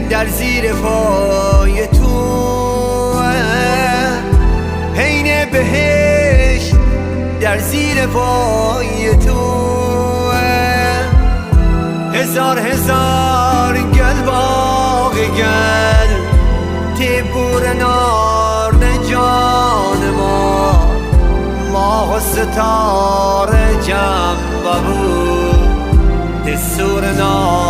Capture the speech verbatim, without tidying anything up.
در زیر پای توه، عین بهشت در زیر پای توه. هزار هزار گل باغ گل، تی بور نارد جان ما، ماه و ستاره جمع ببو، تی سور نارد